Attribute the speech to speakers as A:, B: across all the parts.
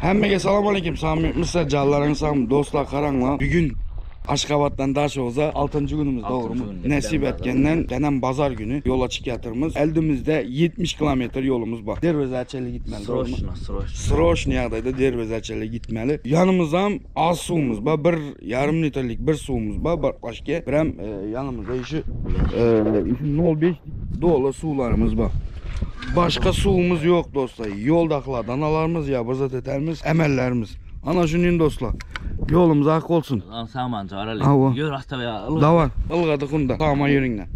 A: Hemmege salam aleýkum sagmysyzlar janlaryňyz sagmy dostlar garaňlar bugün Aşgabatdan Daşoguza 6. günümüz dogrymy nesip etgenden denem bazar günü yola çykyatyrmyz eldimizde 70 kilometr ýolumyz bar Derwezä çenli gitmeli dogrymy
B: Sroçno sroçno
A: Sroçny ýagdaýda Derwezä çenli gitmeli ýanymyzdam az suwumyz bar bir ýarym litrlik bir suwumyz bar bir başga birem ýanymyzda işi 0.5 doly suwlarymyz bar. Başga suwumyz ýok dostlar. Ýoldakylardan alarmyz ýa bir zat edermiz, emellerimiz. Ana şunin dostlar. Ýolumyz ak bolsun.
B: Lan saman çagaraly.
A: Hawa.
B: Ýör asta ýa.
A: Daway. Ylgadyk unda. Saman ýeriňden.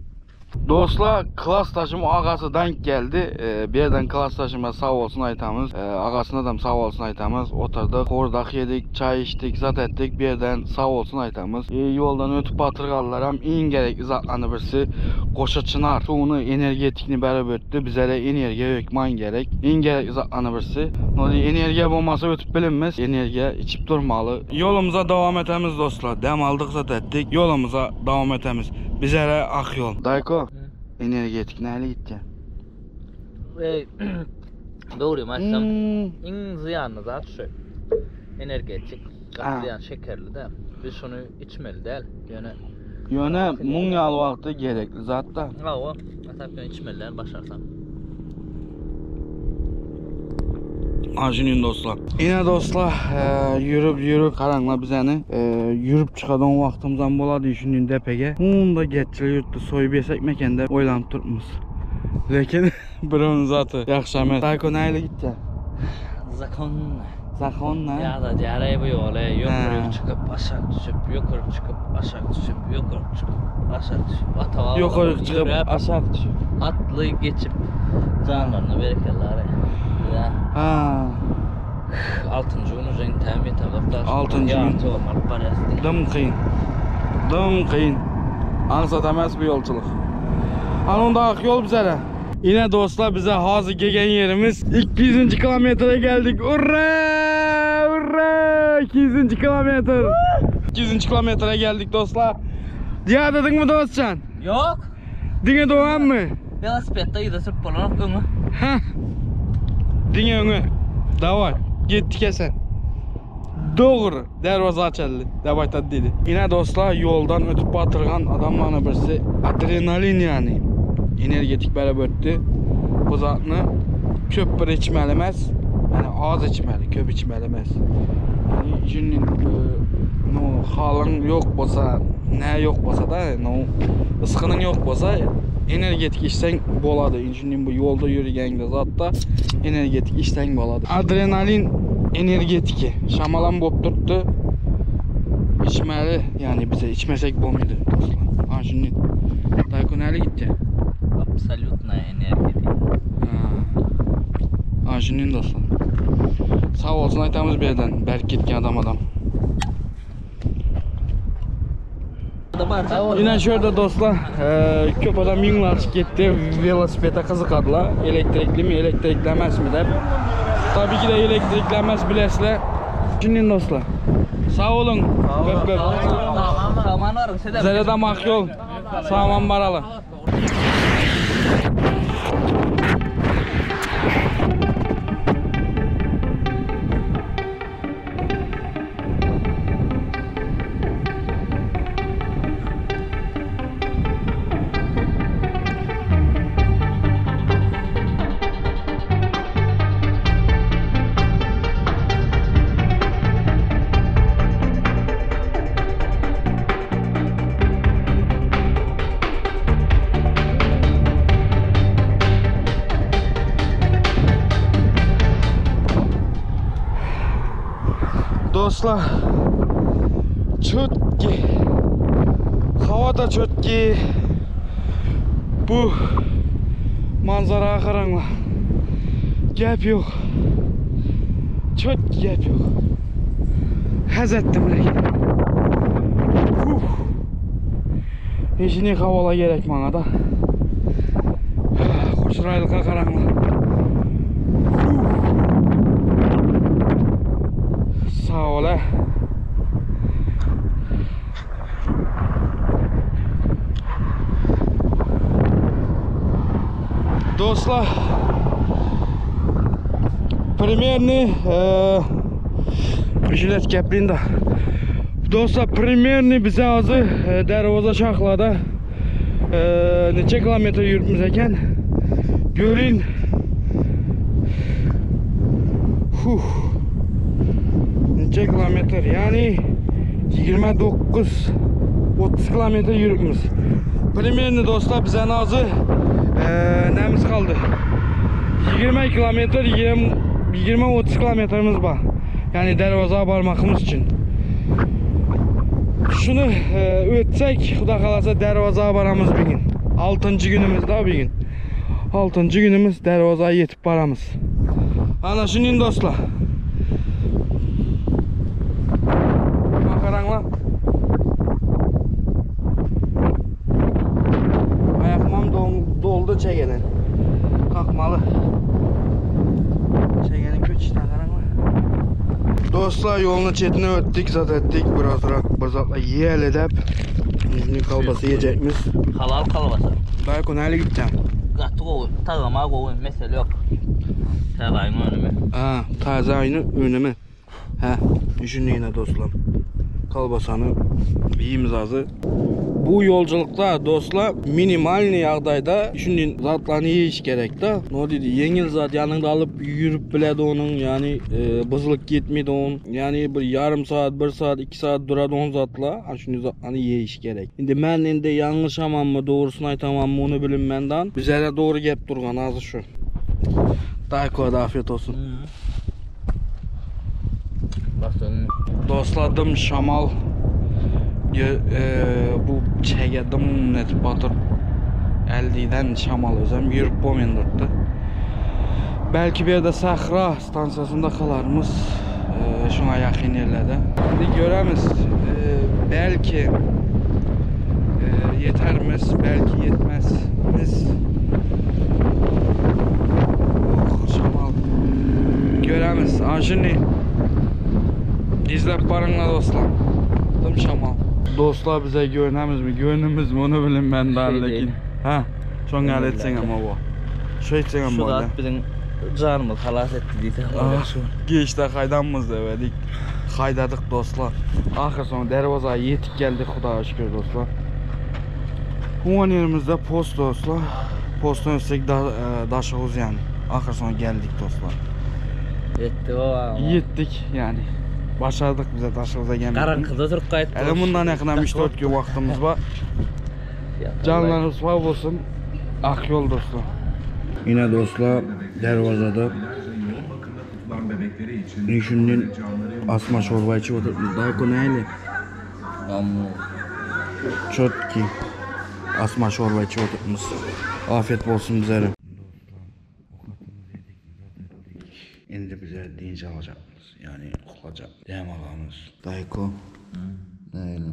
A: Dostlar, klasdaşym agasy dank geldi. Ee, bir yerden klasdaşıma sağ olsun aytamız. Ee, agasına da sağ olsun aytamız. Oturduk, hordak yedik, çay içtik, zat ettik. Bir yerden sağ olsun aytamız. Ee, yoldan ötüp batırgalılar hem en gerekli zatlarını birisi Goşa çınar suyunu energetikini berip ötdü. Bize de energiya hökman gerek. En gerekli zatlarını birisi. Energiya bolmasa ötüp bilinmez. Energiya içip durmalı. Yolumuza devam etemiz dostlar. Dem aldık zat ettik. Yolumuza devam etemiz. Bize ak yol. Dayko, energetik näle gitdi?
B: Ey, dogry aýtsam,
A: Hmm.
B: iň zyýanly zat şu. Energetik,
A: Ha.
B: zyýan şekerli de. Biz şunu içmeli däl. Ýöne
A: Ýöne muň ýaly wagtda gerekli zat da.
B: Hawa, asap içmeli däl başarsam.
A: Ajinin dostlar. Yine dostlar, e, yürüp yürüp qaranglar bizani. E, yürüp çıkadan vaxtımızdan boladı düşündüğün depege. Bunda getçili yurtdu soyup yesek mekende oylanıp durmuş. Lekin birinin zatı yaxşı emas. Dayko näle gitdi?
B: Zakon.
A: Zakon ne?
B: Ya da diýär bu ýoly ýokary
A: Ha.
B: çykyp aşak düşüp, ýokary çykyp aşak düşüp, ýokary çykyp aşak düşüp, ataba
A: Yukarı çıkıp aşağı düşüp.
B: atly geçip janlaryna berekellar. Ya.
A: Ha,
B: Altıncı gün ujen tämi tabak
A: Altıncı gün.
B: Ýarty alyp barýas.
A: dım kıyın. Dım kıyın. Ansat emas bu yolculuk. Ana onda ak yol bize de. Yine dostlar bize hazır gelen yerimiz 200. kilometre geldik. Hurra! Hurra! 200. kilometre. 200. kilometre geldik dostlar. Diya dedin mi dostcan?
B: Yok.
A: Dine doğan mı?
B: Velosipedde ýüze sürüp bolan öňe.
A: Heh. Dine öňe. Davay. Gittik esen. Doğru. Dervaza açıldı. Davay dedi. Yine dostlar yoldan ötüp batırgan adamların birisi adrenalin yani. Energetik berip ötdü. Bu zatını köp bir içmeli emas. Yani az içmeli, köp içmeli emas. Yani işinin e, no halın yok bolsa, ne yok bolsa da, no ısqının yok bolsa energetik içsen boladı. İnşinin bu yolda yürügende zatda energetik içsen boladı. Adrenalin energetiki. Şamalan bop turttu. İçmeli yani bize içmesek bolmaydı dostlar. Ha şimdi Dayko nereye gitti?
B: Absolutna energetik.
A: Ha. Ha şimdi dostlar. Sağ olsun aytamız bir yerden. Berk gitken adam adam. Yine şurada dostlar, e, köp adam yığınlar gitti velosipede kızıkadılar. Elektrikli mi, elektriklenmez mi dep. Tabii ki de elektriklenmez bilesizler. Şimdi dostlar. Sağ olun. Köp köp.
B: Saman var, sedem.
A: Bize de mak yol. Saman baralı. Dostlar çötki hava da çötki bu manzara qaranglar gap yo'q çötki gap yo'q haz etdim lekin Huh. Eshini havola kerak mana da Qo'shirayliqqa qaranglar Huh. Sağ ol ha. Dostlar, примерно e, Jilet geplin da. Dostlar primerni bize azı e, Dervoza Şahlada e, neçe kilometre yürütmüş eken. Görün. Huh. Neçe kilometre yani 29 30 kilometre yürütmüş. Primerni dostlar bize azı e, nemiz kaldı. 20 kilometre 20 20-30 kilometremiz var. Yani dervaza barmağımız için. Şunu e, ötsek Xuda xalasa dervaza baramız bir gün. 6. günümüz daha bir gün. 6. günümüz dervazaya yetip baramız. Ana şunun dostlar. Bakaranglar. Ayakmam doldu çekenen. Kalkmalı. Çekeni köç işte karanglar. Dostlar yolunu çetine ötdük, zat ettik. Biraz rak bir zatla yiyel edip. Yüzünü kalbası yiyecekmiz.
B: Halal kalbasa.
A: Dayko nereye gideceğim?
B: Gaty gowy, tagama gowy, mesele ýok. Täze önümi.
A: Ha, taze aynı önüme. He, düşünün yine dostlar. Kalbasanı yiyimiz azı. Bu yolculukta dostlar minimal ýagdaýda düşünün zatlarını yiyiş gerek da. No dedi yengil zat yanında alıp yürüp bile de onun yani e, bozulup gitmedi onun. Yani bir yarım saat, bir saat, iki saat duradı on zatla. Ha şunu zatlarını yiyiş gerek. Şimdi ben indi yanlış mı doğrusunu aytamam mı onu bilinmenden. Bizlere doğru gelip durgan azı şu. Dayko da afiyet olsun.
B: Basın.
A: Dostladım şamal e, bu çegedim net batır Əldikdən şamal özəm yürüb bomendurdu. Belki bir yerde Sahra stansiyasında kalarımız e, şuna yakın yerlerde. Şimdi göremiz e, belki e, yetermiz, belki yetmezmiz. Oh, şamal. Göremiz. Anjini İzlep barınla dostlar. Dım şamal. Dostlar bize görünemiz mi? Görünümüz mü? Onu bilin ben daha
B: Şey
A: lakin.
B: değil.
A: Ha, çok gayret etsen ama bu. Şu etsen ama
B: Şu
A: bu.
B: zat bizim canımız halas etti diýdi.
A: Ah, Geçti haydanmız dedik. Haydadık dostlar. Ahır sonu dervazaya yetip geldik Xudağa şükür dostlar. Huan yerimizde post dostlar. Postdan ötsek da, e, Daşoguz yani. Ahır sonu geldik dostlar.
B: Ýetdi baba.
A: Yettik yani. Başardık bize Daşoguz'a gelmek.
B: Garaňkyda durup gaýtdy.
A: Hele bundan yakın 3-4 gün vaktimiz var. Canlarınız sağ olsun. Ak yol dostlar. Yine dostlar Dervazada Nişünün asma çorba içip oturmuş. Dayko neyle? Çok ki asma çorba içip oturmuş. Afiyet olsun bizlere. Şimdi bize dinç alacakmız. Yani okulacak. Dem ağamız. Dayko. Neyle?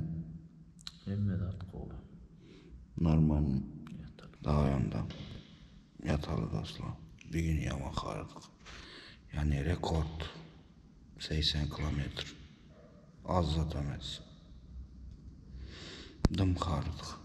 B: Hemme zat gowy.
A: Normal. Dağ yanında. Yatalı dostlar. Bir gün yamak aradık. Yani rekord 80 kilometre. Az zaten etsin. Dım kardık.